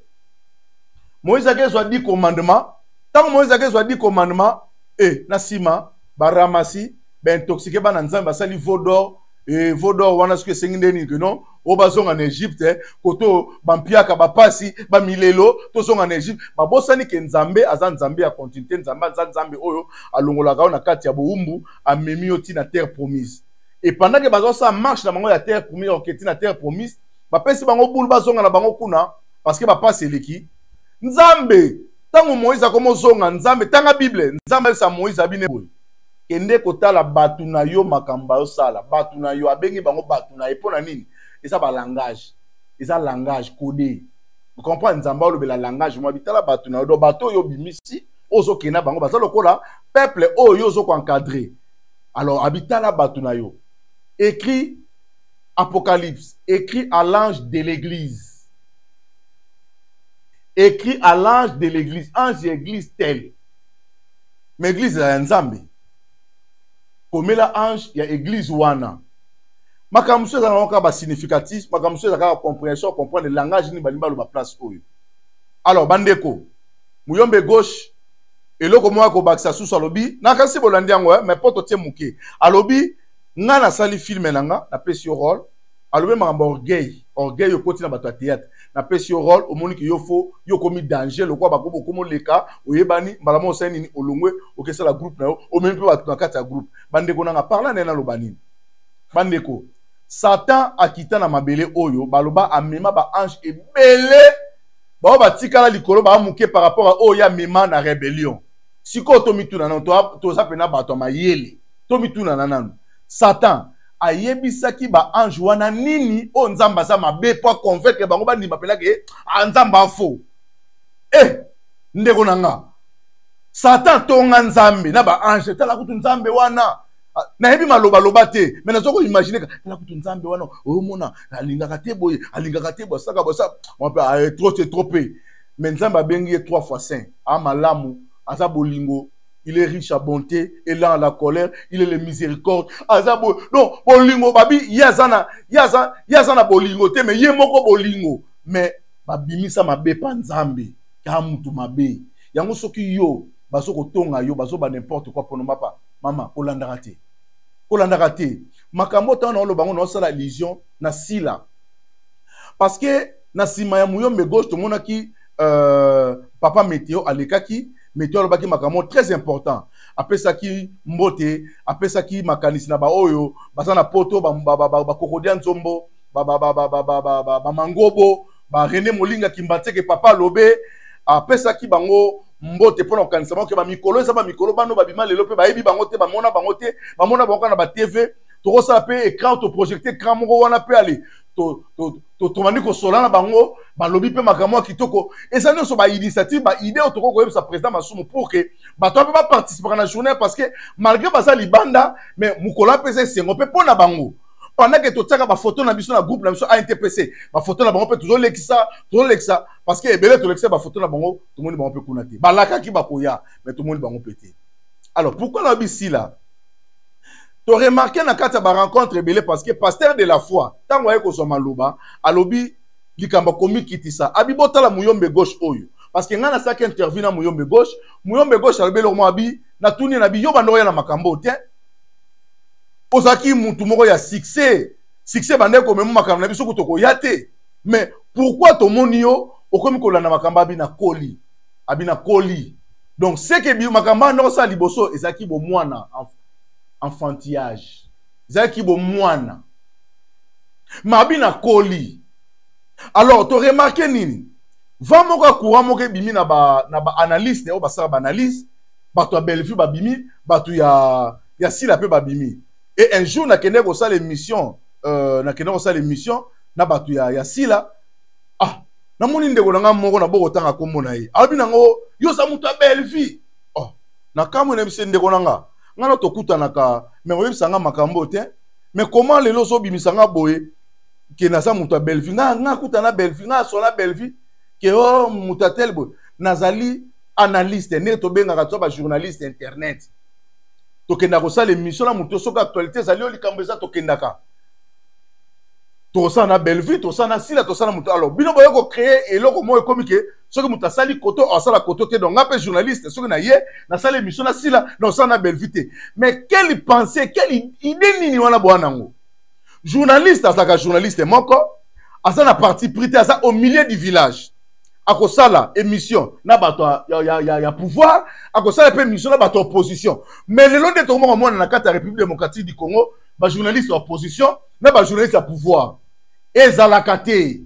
Moïse akezwa 10 commandement. Ntango Moïse akezwa 10 commandement, e na nsima baramasi baintoxiquer bana Nzambe, basali veau d'or. E veau d'or wana soki esengi nde nini? Ke non, oyo bazonga na Egypte, koto bampiaka, bapasi, bamilelo, tozonga na Egypte. Babosani ke Nzambe aza Nzambe ya continuité. Nzambe aza Nzambe oyo alongolaka yo na kati ya bowumbu, amemi yo ntina terre promise. Et pendant ke bazosala marche na bango ya terre promise, oke ntina terre promise, bapesi bango bulu, bazonga na bango kuna parce que bapasi eleki. Nzambe, ntango Moïse akomozonga, Nzambe, tanga Bible, Nzambe ayebisa Moïse, abine boye: "Kende kotala bato na yo, makambo bayosala." Bato na yo, abengi bango bato na ye mpo na nini? Eza balangage, eza langage codé, comprendre? Nzambe alobela langage mwa bitala bato na yo. Donc bato oyo obimisi, ozokenda bango, baza lokola peuple oyo ozokoencadrer. Alors abitala bato na yo. Écrit Apocalypse, écrit à l'ange de l'église, écrit à l'ange de l'église, ange ya église tel, mais église ya Nzambe, komela ange ya église wana. Makambo mosusu eza nango kaka basignificatif, makambo mosusu eza kaka compréhension, comprendre langage nini balingi baloba place oyo. Alors bandeko, Muyombe Gauche, eloko moko akobakisa susu, alobi, nakasi bolandi yango, mais mpo totie moke, alobi: "Nga nasali film na nga, napesi yo rôle." Alobi makambo orgueil. Orgueil okoti na bato ya théâtre. Napesi yo rôle, omoni ke yo fo yo okomi danger, lokola bakomi okomi oleka, oyebani, mbala moko osali nini? Olongwe, okesala groupe na yo, omemi mpe bato na kati ya groupe. Bandeko nanga, parla na ye, naloba nini? Bandeko, Satan akita na mabele oyo, baloba amema baange ebele, bao batikala likolo baa moke par rapport a oyo amema na rébellion. Sikoyo tomituna nano, toza mpena bato ya mayele, tomitunana nanu: Satan ayebisaki baange wana nini oyo Nzambe aza mabe, mpo aconvaincre bango bandima mpenza ke Nzambe afo? E ndeko na nga, Satan tonga Nzambe na baange: "Tala kutu Nzambe wana, nayebi malobaloba te, me naza koimaginer, tala kutu Nzambe wana, oyomona alingaka te boye, alingaka te boye, asaka boye, trop c'est trop." Pe mais Nzambe abengi ye trois fois saint, a malamu, aza bolingo, il est riche à bonté et lent à la colère, il est le miséricorde, aza boye. Donc bolingo, babi ye aza na, ye aza na bolingo te, mais ye moko bolingo. Mais babimisa mabe pa Nzambe ka mutu mabe yango. Soki yo bazo kotonga yo, bazoba n'importe quoi, mpono mapa mama, kolandaka te, kolandaka te makambo. Ntango na oloba ngo, naosala allusion na Sila, parce que na nsima ya Muyombe Gauche, tomonaki papa Meteo alekaki. Meteo alobaki makambo très important, apesaki mbote, apesaki makanisi na baoyo baza na Poto, bakokodia nzombo, bamangobo, barené Molinga Kimbanseke. Papa alobe, apesaki bango mbote mpona kokanisa bango ke bamikolo eza bamikolo bano babima lelo mpe bayebi bango te, bamona bango te, bamona bango kaka na baTV. Tokosala mpe écran, toprojeter écran moko wana mpe ale tobandi kosola na bango. Balobi mpe makambo ya kitoko. Eza nyonso bainitiative, baidée oyo tokoki koyebisa président Masumu pour ke bato mpe baparticipaka na journée, parce que malgré baza libanda, mais mokolo mpe eza esengo mpe mpo na bango. Pendant ke totiaka bafoto na biso na groupe na biso ANTPC, bafoto na bango mpe tozolekisa, tozolekisa, parce que ebele tolekisa bafoto na bango, tomoni bango mpe kuna te. Balakaki bakoya, mais tomoni bango mpe te. Alors pourquoi nayobi Sila? Toremarquer na kati ya barencontre ebele, parce que pasteur de la foi, ntango aye kozwa maloba, alobi likambo akomikitisa, abi: "Botala Muyombe Gauche oyo." Parce que ngai nasalaki interview na Muyombe Gauche. Muyombe Gauche alobi eloko moko, abi natuni na bi: "Yo banda oya na makambo te, ozalaki mutu moko ya succès, succès bandeki komema makambo na biso kutu tokoya te, mais pourquoi tomoni yo okomi kolanda makambo?" Abi: "Nakoli." Abi: "Nakoli." Donc ce que makambo wana osala liboso ezalaki bomwana, enfantillage, ezalaki bomwana, ma abi: "Nakoli." Alors toremarquer nini? Vent moko ya courant moko ebimi na baanalyste oyo basala baanalyse. Bato ya Bellevue babimi, bato ya Sila mpe babimi. Et un jour nakende kosala émission, nakende kosala émission na bato ya Sila. Ah, namoni ndeko na nga moko na bokotanga nkombo na ye, alobi nango: "Yo oza moto ya Bellevue." Oh, nakamwe, na biso ndeko na nga, nga na tokutanaka, mais oyebisa nga makambo te. Mais comment lelo ozobimisa nga boye ke naza moto ya Bellevue? Nga nga kuta na Bellevue, nga asola Bellevue ke o moto ya tel boye. Nazali analyste, ndenge tobengaka to bajournaliste internet. Tokendaka kosala émission na moto soki actualité ezali, oyo likambo eza, tokendaka. Tosala na Bellevue, tosala na Sila, tosala na moto. Alors bino boye kocreye eloko moko ekomi ke soki moto asali koto, asala koto te. Donc nga mpe journaliste, soki na ye nasala émission na Sila, na osala na Bellevue te. Mais quelle pensée, quelle idée nini wana boa nango? Journaliste azalaka journaliste moko, aza na parti pris te, aza au milieu du village. Akosala émission na bato ya pouvoir, akosala mpe émission na bato ya opposition. Mais lelo nde tokomaka komona na kati ya République démocratique du Congo, bajournaliste ya opposition na bajournaliste ya pouvoir ezalaka te.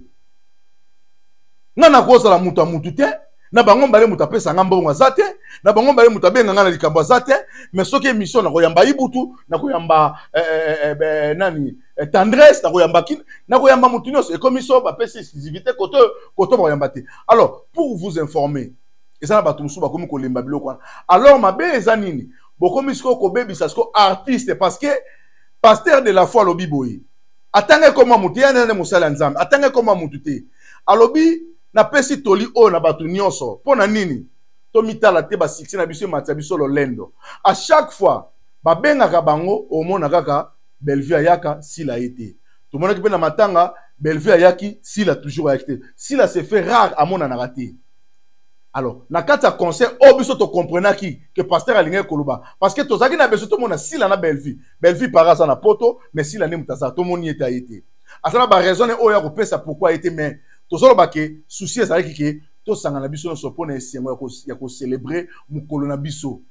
Nga nakozala moto ya mutu te na bango mbale. Moto apesa nga mbongo aza te na bango mbale, moto abenga nga na likambo aza te. Mais soki émission, nakoyamba Ibutu, nakoyamba nani, Tendresse, nakoyamba kini, nakoyamba motu nyonso. Ekomi so bapesi exclusivité koto koto, bakoyamba te. Alors, pour vous informer, eza na bato mosusu bakomi kolemba biloko wana. Alors mabe eza nini? Bokomi sikoyo kobebisa sikoyo artiste, parce que pasteur de la foi alobi boye, atanga ekoma motu ye nde mosali ya Nzambe, atanga ekoma motu te. Alobi: napesi toli oyo na bato nyonso. Mpo na nini tomitala te? Basuccès na biso ematia biso lolendo. À chaque fois babengaka bango, omona kaka Bellevue ayaka, Sila ye te. Tomonaki mpe na matanga, Bellevue ayaki, Sila toujours ayaki te. Sila se fait rare, amonanaka te. Alors na kati ya concert oyo, biso tokomprenaki ke pasteur alingaki koloba, parce que tozalaki na besoin tomona Sila na Bellevue. Bellevue para aza na Poto, mais Sila nde moto aza, tomoni ete aye te. Aza na baraison oyo ya kopesa pourquoi aye te. Mais tozoloba ke souci ezalaki ke tosangana biso nyonso mpona esengo ya kocélébrer mokolo na biso.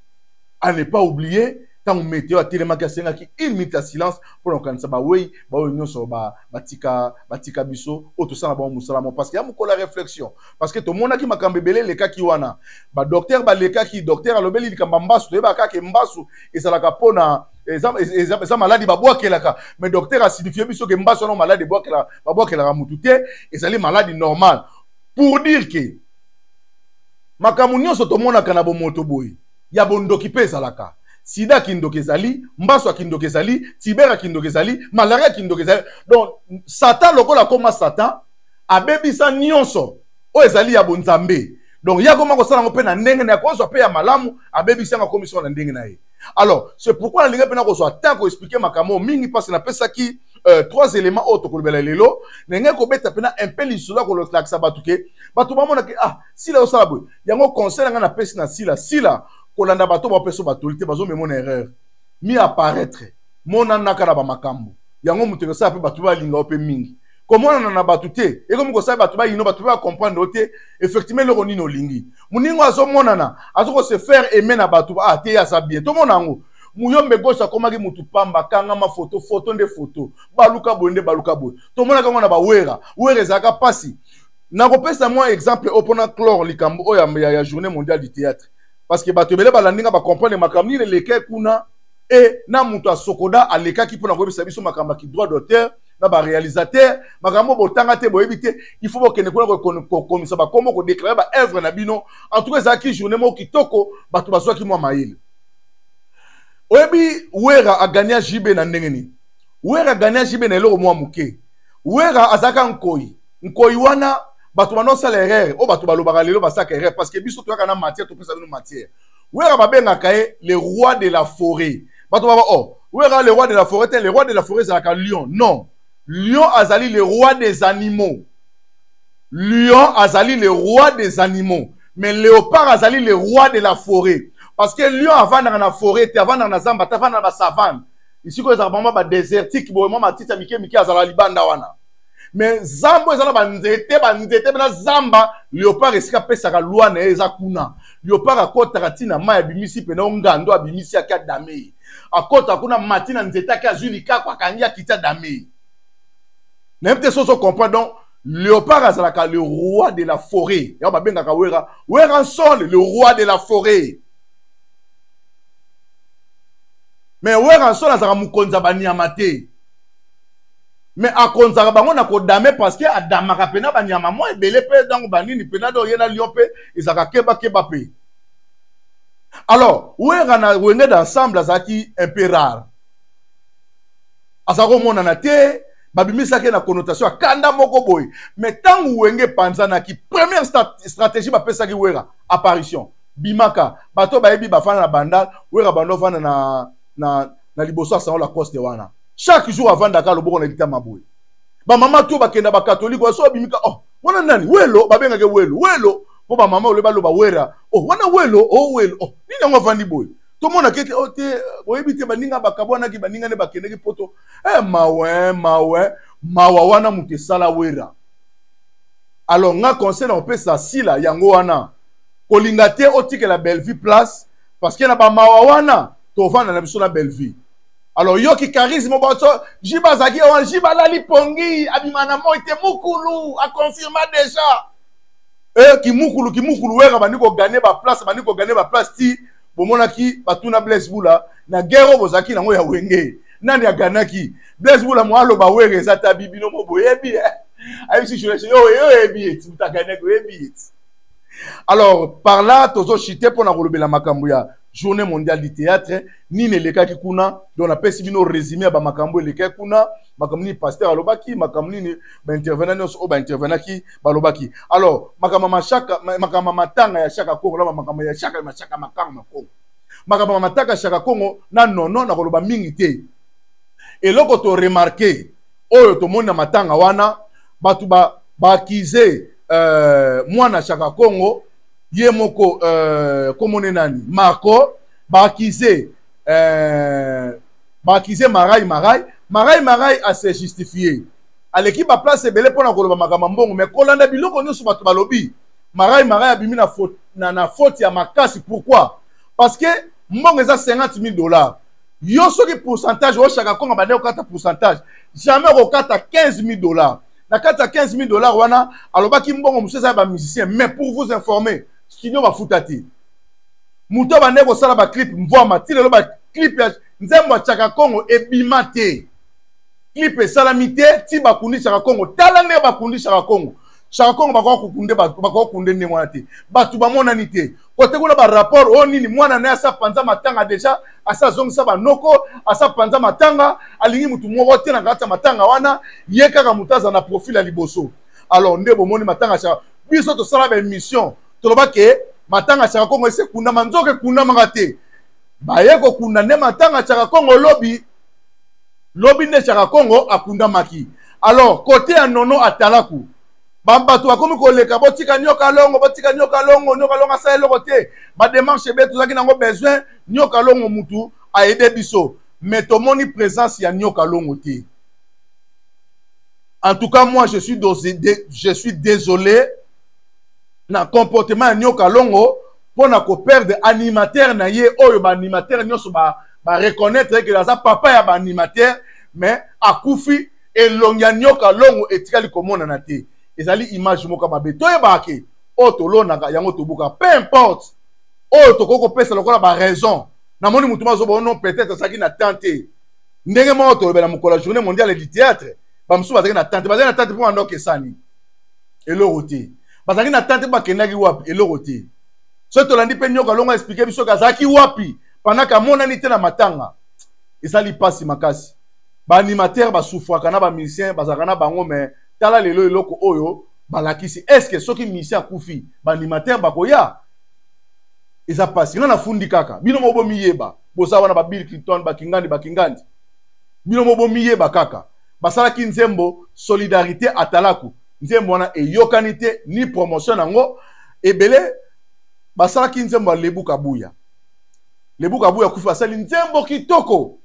À ne pas oublier ntango Meteo atelemaki, asengaki une minute ya silence mpona kokanisa bawei baoyo nyonso batika biso, oyo tosala bango mosala mo, parce que ya mokolo ya réflexion, parce que tomonaki makambo ebele elekaki wana. Badocteur balekaki, docteur alobeli likambo ya mbasu. Toyebaka kaka mbasu ezalaka mpona eza maladi babwakelaka, mais docteur asignifie biso ke mbasu wana maladi babwakelaka mutu te, ezali maladi normal. Pour dire ke makambo nyonso tomonaka na bomoto boye ya bondoki mpe ezalaka. Sida ya kindoki ezali, mbaso ya kindoki ezali, tiber ya kindoki ezali, malaria ya kindoki ezali. Donc Satan, lokola akoma Satan, abebisa nyonso oyo ezali ya bonzambe. Donc ye akoma kosala yango mpe na ndenge na ye, akozwa mpe ya malamu, abebisi yango, akomisi yango na ndenge na ye. Alors c'est pourquoi nalingi mpe na kozwa temps koexpliquer makambo mingi, mpasi napesaki trois éléments oyo tokolobela lelo. Ndenge kobeta mpena un peu lisolo ya kolakisa bato ke bato bamona ke ah, Sila osala boye. Yango conseil na ngai napesi na Sila: Sila, kolanda bato bapesa batoli te, bazomema na erreur. Mi apparaître, monanaka na bamakambo yango, moto ekosala mpe bato balinga yo mpe mingi. Komonana na bato te ekomi kosala bato bayino, bato mpe bacomprendre yo te. Effectivement, eloko nini olingi? Moningo azomonana, azokose faire aimer na bato. Ah te, ye aza bien. Tomona yango, Muyombe Gauche akomaki mutu pamba, kangama foto, foto nde foto, baluka boye nde baluka boye. Tomonaka yango na bawera. Wera ezalaka mpasi. Nakopesa mwa exemple oyo mpona clore likambo oyo ya Journée mondiale du théâtre, parce que bato ebele balandi nga, bacomprendre makambo nini eleke kuna. E na moto asokoda alekaki mpona koyebisa biso makambo ya droit d'auteur na baréalisateur, makambo botanga te, boyebi te. Il faut bokende kuna kokomisa bakombo, kodéclarer baœuvre na bino. En tout cas, ezalaki journée moko kitoko, bato bazwaki mwa mayele. Oyebi Wera agania JB na ndenge nini? Wera agania JB na eloko mwa moke. Wera azalaka nkoi. Nkoi wana, bato bandosala erreur oyo bato balobaka lelo, basalaka erreur, parce que biso toyaka na matière, topesa bino matière. Wera babengaka ye le roi de la forêt. Bato baba: oh, Wera le roi de la forêt te, le roi de la forêt ezalaka lion. Non, lion azali le roi des animaux. Lion azali le roi des animaux, mais léopard azali le roi de la forêt, parce que lion avandaka na forêt te, avandaka na zamba te, avandaka na basavane, esika oyo ezalaka mwa badésertique boye, mwa matiti ya mike mike, azalaka libanda wana. Mais zamba eza na banzete, banzete mpe na zamba, léopard esika apesaka loi na ye eza kuna. Léopard akɔtaka ntina mai, abimisi pene ongando, abimisi, ake adame ye. Akɔtaka kuna, mati na nzete, ake azwi likako, akangi, akiti, adame ye. Nayebi te soso comprendre. Donc léopard azalaka le roi de la forêt. Yango babengaka Wera, Werrason, le roi de la forêt. Mais Werrason azalaka mokonzi ya banyama te, mais akonzaka bango na kodame, parce que adamaka mpena banyama mwa ebele mpe. Donc banini mpena, do ye na lion mpe ezalaka kebakeba mpe. Alors Wera na Wenge d'ensemble azalaki un peu rare, azalaki komonana te, babimisaki na connotation ya kanda moko boye. Mais ntango Wenge epanzanaki, première stratégie bapesaki Wera: apparition, bimaka. Bato bayebi, bafanda na Bandal, Wera bando ofanda na liboso ya salon Lacoste wana. Chaque jour avandaka loboko na litama boye. Bamama to bakenda bakatolike baso babimika, oh wana nani welo, babengaki welo welo mpo bamama ole baloba wera, oh wana welo, oh welo, oh nini yango avandi boye, tomonaki ete oh te boyebi te baninga bakabwanaki, baninga nde bakendeki poto. Eh, mawe mawe mawa wana moto esala wera. Alors nga conseil na kopesa Sila yango wana, kolinga te otikela Bellevue place, parce que na bamawa wana tovanda na biso na Bellevue. Alors yoki charisme boso jiba azalaki wana, jiba alali pongi abima na moi te, mukulu aconfirma déjà e kimukulu kimukulu wera bandi kogane baplace, bandi kogane baplace ti bomonaki batuna Blaise Bula na guerre oyo bozalaki nango ya Wenge, nani aganaki? Blaise Bula mo aloba wera eza tabi bino mo boyebi, ayebisi journaliste yo oyebi eti moto aganaki oyebi eti. Alors par là tozochite mpona kolobela makambo ya Journée mondiale du théâtre, nini elekaki kuna. Donc napesi bino résumé ya bamakambo elekaki kuna, makambo nini pasteur alobaki, makambo nini baintervenant nyonso oyo baintervenaki balobaki. Alors makambo mashaka, makambo matanga ya Shaka Kongo na makambo ya Shaka mashaka makanga makongo, makambo ya matanga ya Shaka Kongo na nono, nakoloba mingi te. Eloko to remarquer oyo tomoni na matanga wana, bato baakize mwana Shaka Kongo ye moko, komone nani, Marco, baakize baakize Marai Marai Marai Marai ase justifie, aleki baplace ebele mpona koloba makambo ya mbongo, mais kolanda biloko nyonso bato balobi, Marai Marai abimi na faute, na faute ya makasi. Pourquoi? Parce que mbongo eza 50 000 $. Yo soki pourcentage oyo Shaka Kongo bande kokata pourcentage, jamais okokata 15 000 $. Na kati ya 15 000 $ wana, alobaki mbongo mosusu eza ya bamusicien. Mais pour vous informer, studio bafuta te moto abande kosala baclip mvwama. Ti lelo baclip ya nzembo ya Shaka Kongo ebima te, clip esalami te ti bakundi Shaka Kongo. Tala ndenge bakundi Shaka Kongo. Shaka Kongo bakoka kokunde ndenge wana te, bato bamonani te kote kuna barapport oyo nini. Mwana na ye asa panza matanga déjà, asa azongisa banoko, asa panza matanga, alingi mutu moko te na kati ya matanga wana, ye kaka moto aza na profil ya liboso. Alors nde bomoni matanga Shaka, biso tosala baémission, toloba ke matanga Shaka Kongo ese ekundama, nzoka ekundamaka te, baye kokunda nde matanga Shaka Kongo lobi lobi nde Shaka Kongo akundamaki. Alors kote ya nono atalaku, bato bakomi koleka, botika Nyoka Longo, botika Nyoka Longo, Nyoka Longo asala eloko te, badémarche ebe tozalaki nango besoin Nyoka Longo mutu aide biso, mais tomoni présence ya Nyoka Longo te. En tout cas moi je suis désolé na comportement ya Nyoka Longo mpona koperdre animateur na ye oyo baanimateur nyonso bareconnaître ba ke aza papa ya baanimateur, mais akufi, elongi ya Nyoka Longo etikali komonana te. Ezali image moko mabe. Toyebaka ke oyo tolonaka yango tobuka. Peu importe oyo tokoki kopesa lokola baraison, namoni motu mazoba non, peut-être azalaki na temps te. Ndenge moko tolobela mokolo ya Journée mondiale du théâtre, bamosusu bazalaki na temps te, bazalaki na temps te mpo banda okesani eloko te, bazalaki na temps te mpo bakendaki wapi, eloko te. Soki tolandi mpe Nyoka Longo expliquer biso ke azalaki wapi pendant ke amonani te na matanga, ezali mpasi makasi. Baanimateur basufraka na bamusicien bazalaka na bango, mais tala lelo eloko oyo balakisi. Est ce que soki musicien akufi, baanimateur bakoya? Eza mpasi. Nga nafundi kaka bino moko bomiyeba, boza wana ba Bill Clinton, bakingandi bakingandi, bino moko bomiyeba kaka. Basalaki nzembo solidarité atalaku, nzembo wana eyokani te, ni promotion nango ebele. Basalaki nzembo ya Lebu Kabuya, Lebu Kabuya kufi, basali nzembo kitoko,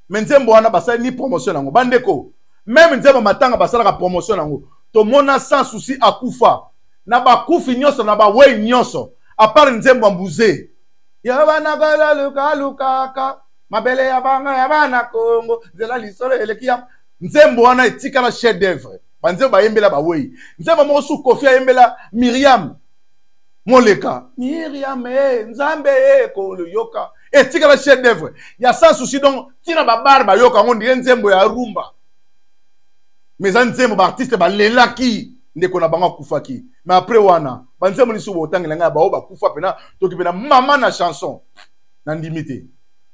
mais nzembo wana basali ni promotion nango. Bandeko, même nzembo matanga basalaka promotion nango. Tomona Sans Souci akufa, na bakufi nyonso na bawei nyonso, à part nzembo ya mbuze ya bana kalalukalukaka mabele ya banga ya bana Kongo nzela lisolo eleki ya nzembo wana etikala chef d'œuvre. Banzembo bayembela bawei, nzembo moko su Kofi ayembela Miriam Moleka, Miriam e Nzambe e koloyoka, etikala chef d'œuvre ya Sans Souci. Donc ntina babar bayoka yango ndire nzembo ya rumba, mais eza nzembo baartiste balelaki ndeko na bango akufaki. Mais après wana banzembo lisusu botangela ngai bao bakufa mpena toki mpena mama na chanson, nandimi te.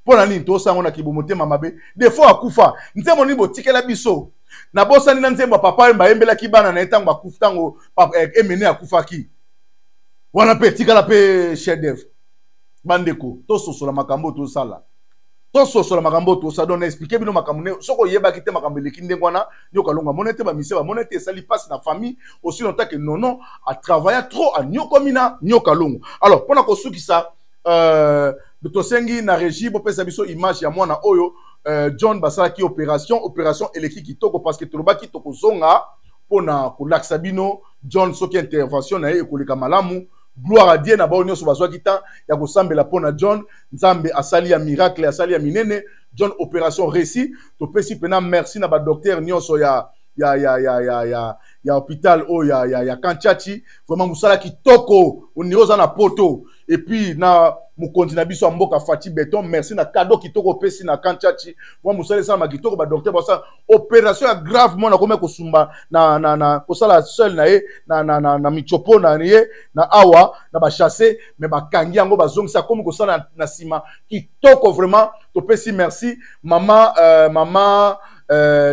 Mpo na nini tosango na kibo motema mabe? Defo akufa, nzembo nini botikela biso? Nabosani na nzembo ya papa oyo bayembelaki bana na ye ntango bakufi, ntango Emene akufaki, wana mpe etikala mpe chef d'œuvre. Bandeko, tososola makambo oyo tosala. Tososola makambo oyo tosa donc na explike bino makambo ne soki oyebaki te makambo eleki ndenge wana. Nyoka Longo amoni te, bamise bamoni te, esali mpasi na famille aussi longtemps que Nono atravailla trop, anyokomi na Nyoka Longo. Alors, mpona kosukisa, tosengi na régie bopesa biso image ya mwana oyo, John. Basalaki opération, opération eleki kitoko, parce que tolobaki tokozonga mpona kolakisa bino John soki intervention na ye ekoleka malamu. Gloire à Dieu na bao nyonso bazwaki temps ya kosambela mpo na John. Nzambe asali ya miracle, asali ya minene. John, opération réussi. Topesi mpena merci na badocteur nyonso ya hôpital oyo ya Kanchachi. Vraiment mosala kitoko, ondire oza na poto. Et puis na mokonzi na biso ya mboka Fati Beton, merci na cadeau kitoko opesi na Kanchachi. Vraiment mosala esalama kitoko, badocteur basala opération ya grave. Mwana akomi kosumba na kosala seul na ye na michopo na ye na awa na bachasse, mais bakangi yango, bazongisi, akomi kosala na nsima kitoko. Vraiment topesi merci mama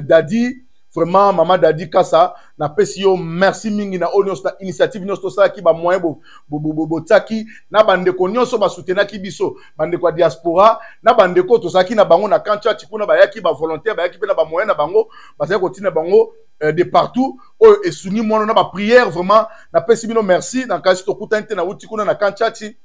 Dadi. Vraiment, mama Dadi Kasa, napesi yo merci mingi na oyo nyonso, na initiative nyonso tosalaki, bamoyen botiaki, na bandeko nyonso basoutenaki biso, bandeko ya diaspora na bandeko tozalaki na bango na Kantiati kuna, bayaki bavolontaire, bayaki mpe na bamoyen na bango, bazalaki kotinda bango de partout oyo esungi mwana na baprière. Vraiment napesi bino merci. Na kasi tokutani te, nauti kuna na Kantiati,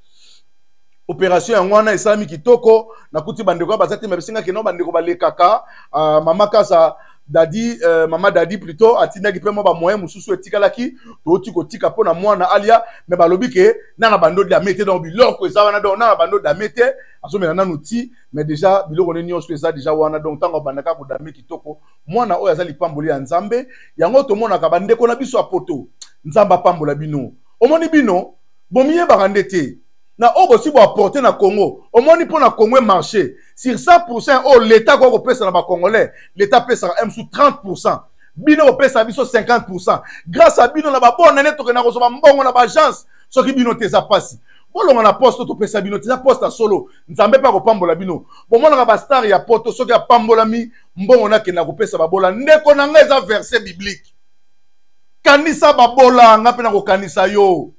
opération yango wana esalami kitoko. Nakuti bandeko baza te, mabesengaki no bandeko balekaka. Mama Kasa Dadi, mama Dadi plutôt, atindaki mpe mwa bamoyen mosusu etikalaki, touti kotika mpo na mwana alia. Me balobi ke nana bando dame te, donc biloko eza wana, donc nana bando dame te, azomela nanu ti, mais déjà biloko ne nyonso eza déjà wana. Donc ntango abandaka kodame kitoko, mwana oyo aza lipamboli ya Nzambe. Yango tomonaka bandeko na biso ya poto, Nzambe apambola bino. Omoni bino bomiyebaka nde te na oyo bosi boapporte na Congo. Omoni, mpo na Congo emarché sur 100, oyo l'État akoki kopesa na bacongolais, l'État apesaka m su 30, bino bopesaka biso 50. Grâce à bino na babonane tokenda kozwa bambongo na baagence. Soki bino te, eza mpasi. Bolonga na poste topesa bino te, eza poste ya solo. Nzambe mpe akopambola bino. Bomonaka bastar ya poto, soki apambolami, mbongo nakenda kopesa babola. Ndeko na ngai, eza verset biblique: kanisa babola, nga mpe na kokanisa yo.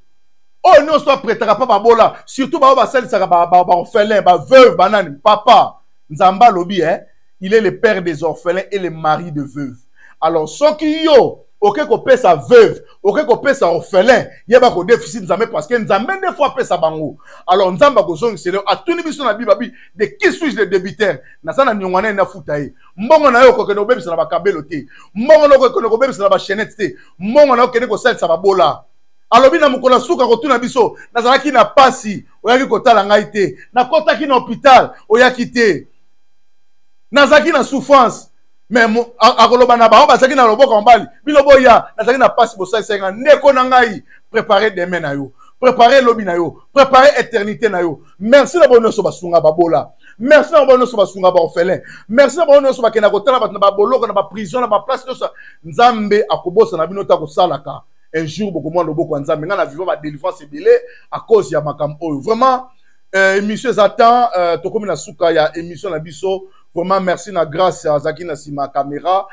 Oyo nyonso apretaka mpa babola, surtout bao basalisaka baorphelin, baveuve, banani. Papa Nzambe alobi, eh, il est le père des orphelins et le mari de veuve. Alors soki yo oke kopesa veuve, oke kopesa orphelin, yeba kodéficit Nzambe, parce que Nzambe nde fo apesa bango. Alors Nzambe akozongisela yo. Atuni biso na Bible, abi: "De qui suis-je le débiteur?" Naza na niongo na ye, nafuta ye. Mbongo na yo okokende kobebisa na bakabelo te, mbongo na okokende kobebisa na bachaînette te, mbongo na yo okende kosalisa babola. Alobi na mokolo ya suka kotuna biso: nazalaki na pasi, oyaki kotala ngai te; nakɔtaki na hôpital, oyaki te; nazalaki na souffrance. Mais akoloba na bango bazalaki na loboko mobali: "Bino boya, nazalaki na pasi, bosalisaki nga." Ndeko na ngai, prépare demain na yo, prépare lobi na yo, prépare éternité na yo. Merci na bango nyonso basunga babola, merci na bango nyonso basunga baorphelin, merci na bango nyonso bakenda kotala bato na baboloko, na baprison, na baplace nyonso. Nzambe akobosana bino te, akosalaka. Un jour bokomona loboko ya Nzambe. Ngai na vivre badélivrance ebele à cause ya makambo oyo. Vraiment, émission eza temps, tokomi na suka ya émission na biso. Vraiment merci na Grâce azalaki na nsima ya caméra.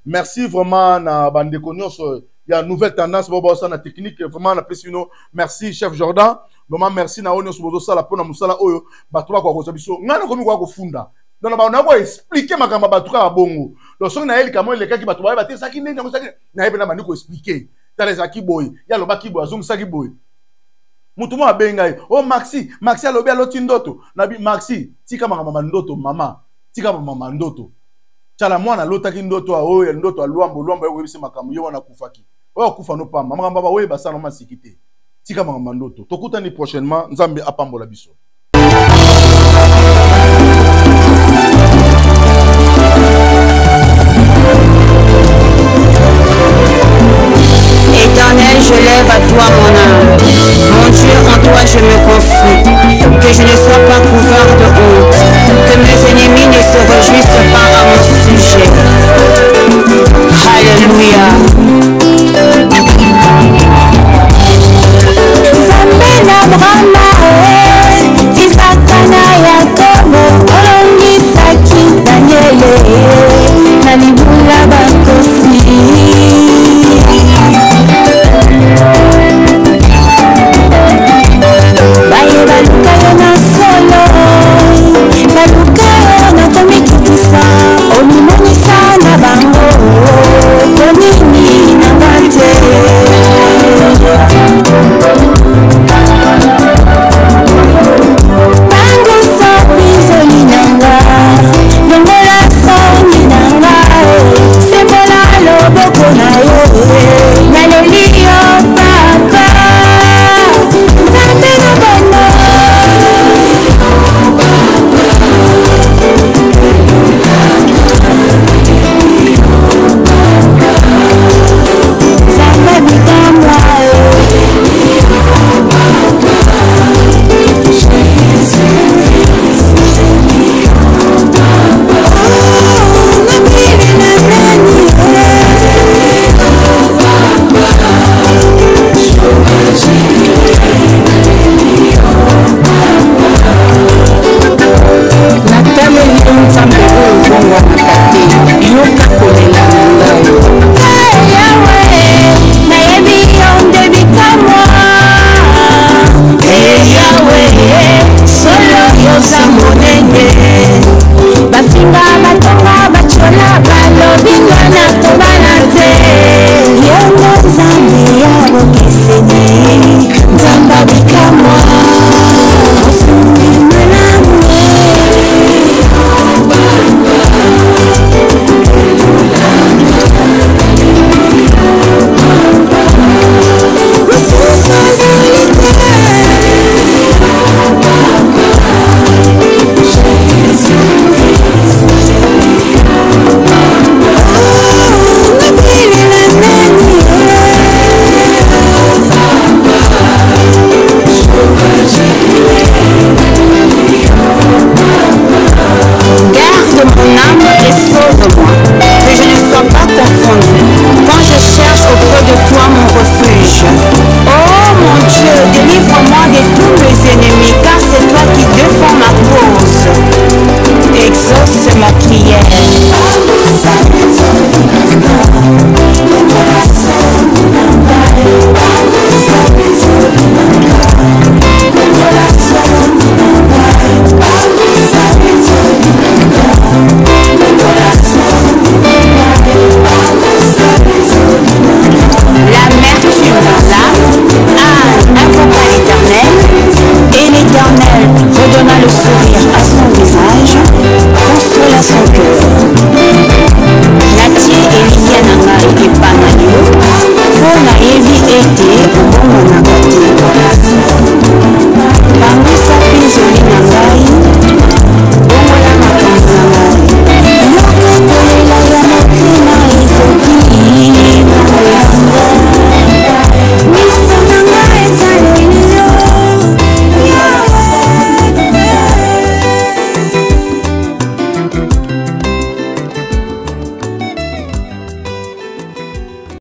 Merci vraiment na bandeko nyonso ya Nouvelle Tendance bao baosala na technique. Vraiment napesi bino merci, chef Jordan. Vraiment merci na oyo nyonso bozosala mpona mosala oyo. Bato bakoka kozwa biso, ngai nakomi koya kofunda. Donc na nako expliquer makambo ya bato kaka bongo. Donc soki nayeli kamo elekaki, bato bayeba te ezalaki ndenge yango ezalaki. Nayebi na bandi koexpliquer: tala, ezalaki boye, ye alobaki boye, azongisaki boye. Motu moko abengi ngai: "O oh, Maxi, Maxi alobi aloti ndoto." Nabi: "Maxi, tika makambo ya ndoto. Mama, tika makambo ya ndoto." Tiala mwana alotaki ndoto oyo, ndoto ya Lwambo. Lwambo akoyebisa makambo, ye wana akufaki, oyo akufa no pamba. Makambo baoyeba sala masiki te. Tika makambo ya ndoto. Tokutani prochainement. Nzambe apambola biso. Éternel, je lève à toi mon âme. Mon Dieu, en toi je me confie. Que je ne sois pas couvert de honte. Que mes ennemis ne se réjouissent pas à mon sujet. Alléluia.